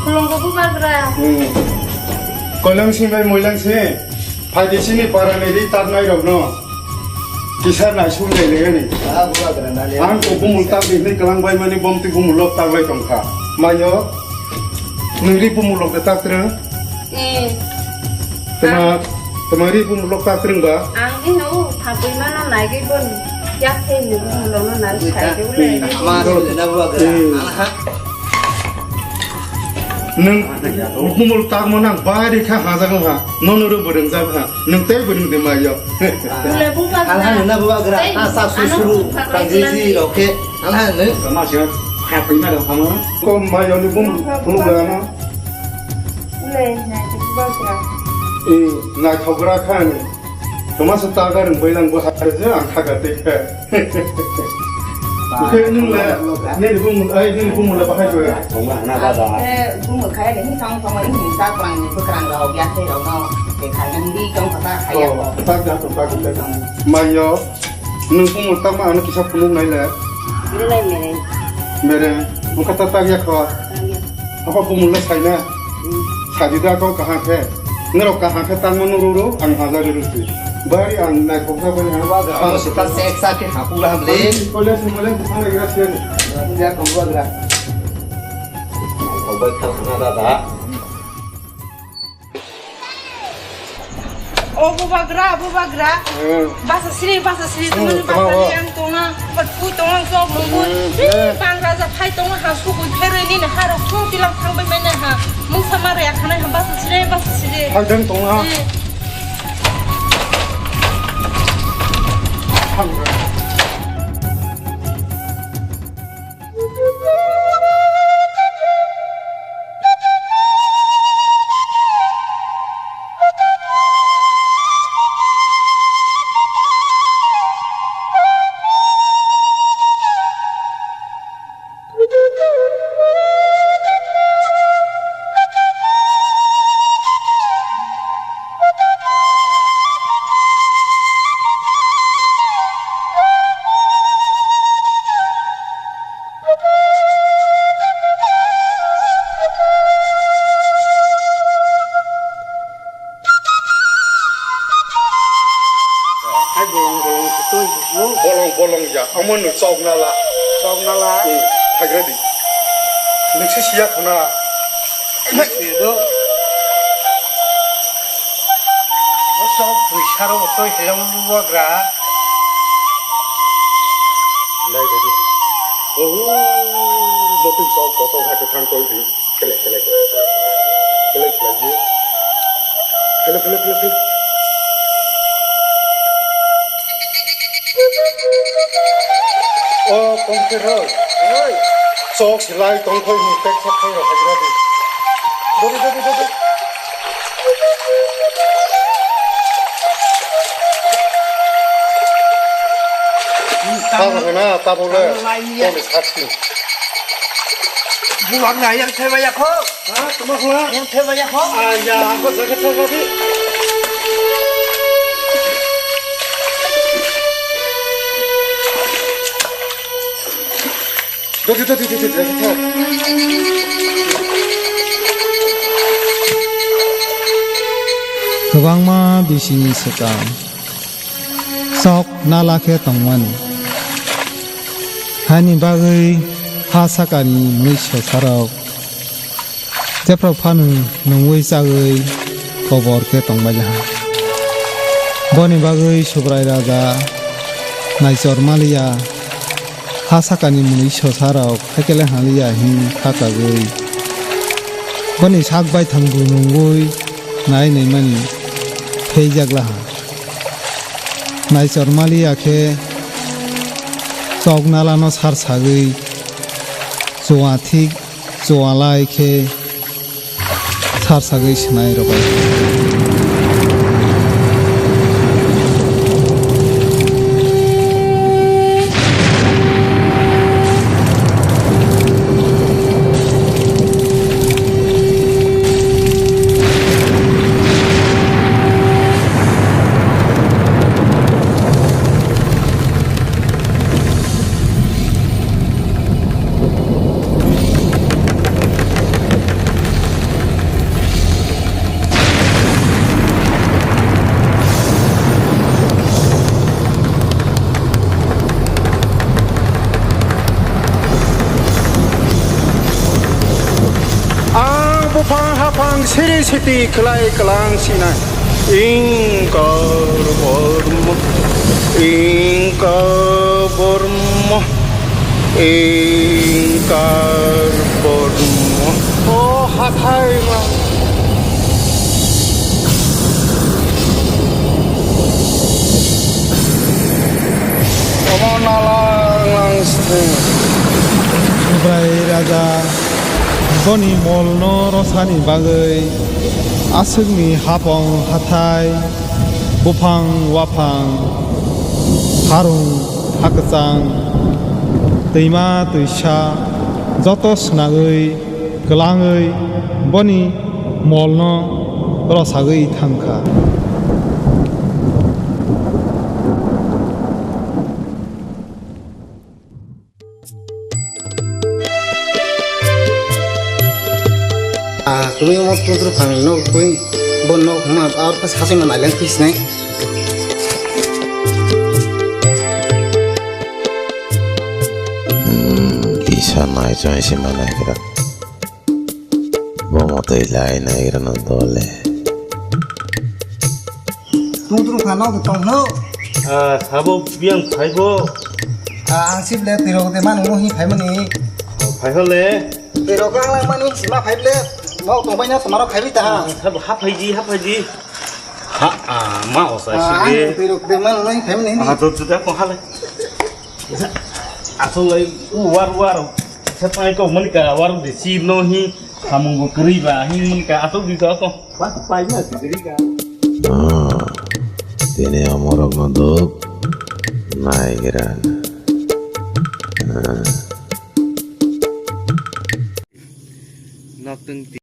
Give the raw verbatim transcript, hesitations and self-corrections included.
Khulumgo bubagra. Hmm. Koilang sing bai moilang sing. Phaidi sini para ni ri tarnai rok no. Kisa nai sum dai le ni. Ah, bubagra na le. Ang ko bumul tak ni ni kelang bai mani bom ti bumul lok tak bai tong kha. Mayo. Nung ri bumul lok de tak treng. Eh. Tama, tama ri bumul lok tak treng ba. Ang ino thapui mano nai gai bon. Yak the ni bumul lok no nai sai de le. Ama le na bubagra. Eh. Aha. Nwng bumul tangmo nang bari kha hajak wngkha, nono rw bo rwngjak wngkha, nwng tei bo nwng de mayo. Bule bubagra. Alha nuna bubagra, tei asa ano susuru, bubagra kangji si roke, alha nung. Kama siya, kha pina da kama. Ko mayo ni bum, bum da na. Bule, nai bubagra. Eh, nai khogra kha ni. Toma sa taga rung bai lang bo hai je ang khaga te khe. Khe nung le, nini bumung, ai, nini bumung le bahai bo. Toma na ba ba. Khe bumung khai ni tong tong ni ta klang ni bukrang rok ya te rok no. Te khai ni di tong kata khai ya. Oh, tak ya, tak, tak. Mayo, nung bumung tak ma ano kisa phunuk nai le. Nilai mereng. Mereng, buka ta tak ya kho. Tak ya. Apa bumung le sai na? Hmm. Sadi da kau kaham khe. Norok kaham khe tangma no rw rw, ang hajar rw rw si. Bari ang naikhok na bari ang. Ang se ta sek sa khe hapu ham le. Kole se mole bukhang lagi rasian. Ya kau buat gra. Kau baik tak sana da da. O bubagra, bubagra. Hmm. Basa siri, basa siri, hmm, tongmani tongma bagra o. Ni ang tongna. Bat pui tong ang sok mung bui. Hmm, eh. Bang raja phai tong ha sugui pheroi nini harok thung tilang thang bai mene ha. Mungsa ma raya khanai ha basa siri, basa siri. Phai dang tong ha. Eh. Thang ra. Hai bolong bolong kutui bukung. Bolong bolong ya, amo no chok nala. Chok nala. Hmm, thagra di. Niksi siya khuna. Sido. Bosong puisa rok twi helong wagra. Nai gadi. Oh, motwi sok kotor hai kwthang tong di. Kele, kele, kele, kele. Kele, kele, kele. Kele, kele, kele, kele. O, tongkhe roi. Oi. Sok silai tongkhoi ni tek sok khai rok hajira di. Dodi, dodi, dodi. Tabuk na, tabuk le. Tabuk lai ya. Koni sakti. Buang na yang thai ba ya kho. Ha, tama khula. Yang thai ba ya kho. Ah, ya, aku sakit sakit. Dodi, dodi, dodi, dodi, dodi. Kwbangma bisini swkang chok nala khe tongmani. Haini bagwi ha sakani mwnwi sosarok jephru phano nungwi chagwi kobor khe tongbaija. Boni bagwi Subrai raja naichor maliya ha sakani mwnwi sosarok haikele haliya hin kha kagwi. Boni sak baithang bu nungwi nai naimani pheijak laha. Naichor maliya khe chok nalano sar sagwi chuwa thik chuwa lai khe sar sagwi swnai rwbai. Ang buphang haphang siri siti khlai klang sinai. Ingkar bormo, ingkar bormo, ingkar bormo. O hathai ma. Omo nala nang sini. Subrai raja boni molno rosani bagwi aswkni hapong hathai, buphang waphang, harung hakwchang, twima twisa joto swnagwi kwlangwi boni molno rosagwi thangkha. Ah, kumi mo putru phang no kumi bo no ma aur pas khasing na lang pis ne. Hmm, isa nai choi si mana kira. Bo motoi lai nai rano dole. Tung tung phano tong no. Ah, sabo biang phaibo. Ah, ang sib le tiro de man mo hi phai mani. Phai hole. Tiro kang lang mani sima phai le. Mo tong bai na samaro khai bi ta. Sabo ha phai ji, ha phai ji. Ha, ah, ma osa si de. Tiro de man mo hi phai mani. Ah, to to da ko hale. Asol lai u war war. Sa pai ko mani ka war de si no hi. Samung bo kwrwi ba hin mani ka asol di to ko. Ba pai na si kwrwi ka. Ah, tini omorok no duk nai gira. Ah. Nok teng